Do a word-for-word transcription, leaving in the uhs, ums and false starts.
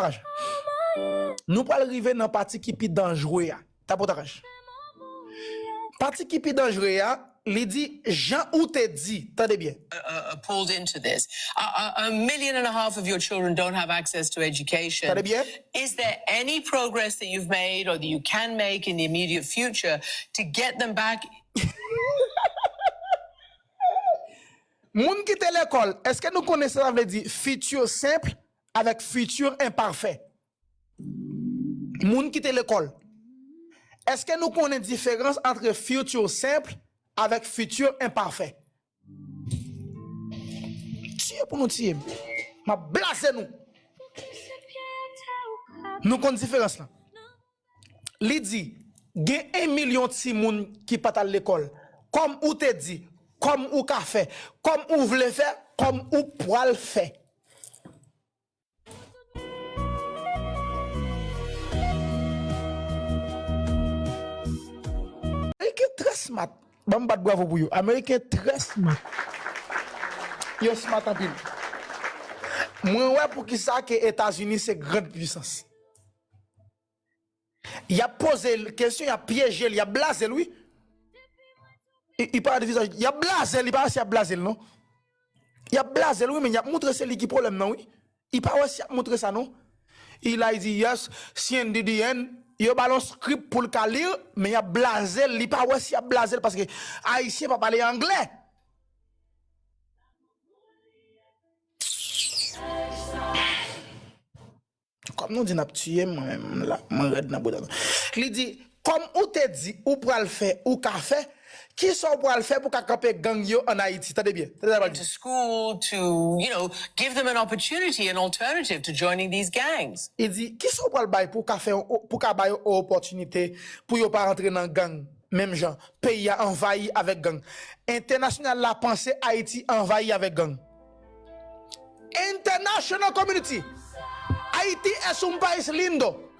Taj. Nou pral rive nan pati ki pi danjre a. Tapotakaj. Pati ki pi danjre a, li di, jan ou te di, tande byen. Uh, uh, pulled into this. A, a, a million and a half of your children don't have access to education. Tande byen. Is there any progress that you've made or that you can make in the immediate future to get them back? Moun ki te lekòl, èske nou konnen sa sa vle di futur simple avec futur imparfait? Moun ki te lekòl, èske nou konnen diferans ant futur simple avec futur imparfait? Tiye pou nou tiye m. M ap blaze nou. Nou konn diferans lan. Li di, gen en milyon timoun ki pa t al lekòl. Kòm ou te di, kòm ou ka fè, kòm ou vle fè, kòm ou pral fè. Ameriken trè smart. Ban m bat bravo pou yo. Ameriken trè smart. Yo smart anpil. Mwen wè poukisa ke Etazini se grand pwisans. Y ap poze l kesyon, y ap pyeje l, y ap blaze l, wi. I, i pa di vizaj, y ap blaze l, i pa wè si y ap blaze l, non. Y ap blaze l, wi, men y ap montre se li ki pwoblèm nan, wi. I pa wè si y ap montre sa, non. I la, i di, yes, C N D D N, yo ba l yon script pou l ka li, men y ap blaze l, li pa wè si y ap blaze l, paske Ayisyen pa pale anglè. Kòm nou di n ap tiye m, mwen menm la, mwen rèd nan bouda nou. Li di, kòm ou te di ou pral fè, ou ka fè, kisa w pral fè pou ka kanpe gang yo ann Ayiti? Tande byen. Tande sa m pral di. To school to, you know, give them an opportunity, an alternative to joining these gangs. Li di, kisa w pral bay pou ka fè, pou ka ba yo opòtinite pou yo pa rantre nan gang? Menm jan, peyi a anvayi avèk gang. Entènasyonal la panse Ayiti anvayi avèk gang. International community. Haiti es un país lindo.